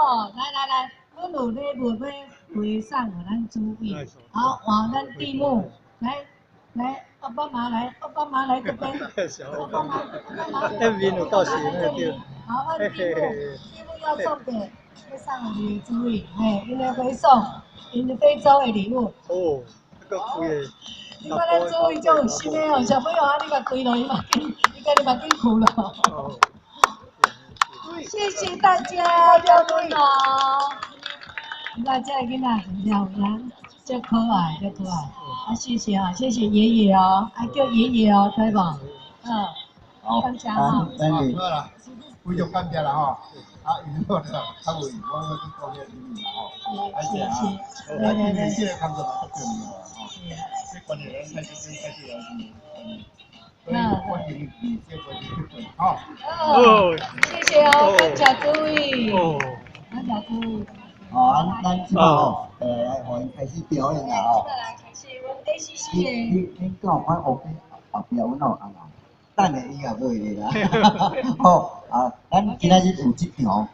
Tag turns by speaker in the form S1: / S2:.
S1: 哦，來來來，阮有禮物欲回送予咱諸位。好，換咱蒂姆，來來，奧巴馬來，奧巴馬來這邊，奧巴馬，奧巴馬。
S2: 那面有夠型那個對。
S1: 好，阮蒂姆，蒂姆要送給，欲送予諸位，嘿，𪜶的回送，𪜶非洲的禮物。
S2: 哦，這個貴。
S1: 你看咱諸位足有心的哦，小朋友啊，你共開落，伊嘛緊，伊家己嘛緊哭咯。謝謝大家，感恩哦。你看這個囡仔有影，真可愛，真可愛。啊，謝謝啊，謝謝爺爺哦，啊叫爺爺哦，對無？嗯，
S3: 好，
S1: 感謝哈。
S3: 咱
S4: 好啦，非常感謝啦吼。啊，因為我較有我去講遐禮物啦吼。
S1: 是是，
S4: 來來來，這個工作嘛足重要啦吼。這關鍵咱開始開始來所以我認為這個是對吼。
S1: 哦，謝謝哦，感謝諸位。感謝諸位。
S3: 好，咱這擺吼，來予𪜶開始表演啦吼。
S1: 來開始，阮 ACC 的。
S3: 你敢有看後邊後壁阮有阿人？等下伊也袂咧啦。好，啊，咱今仔日有這場。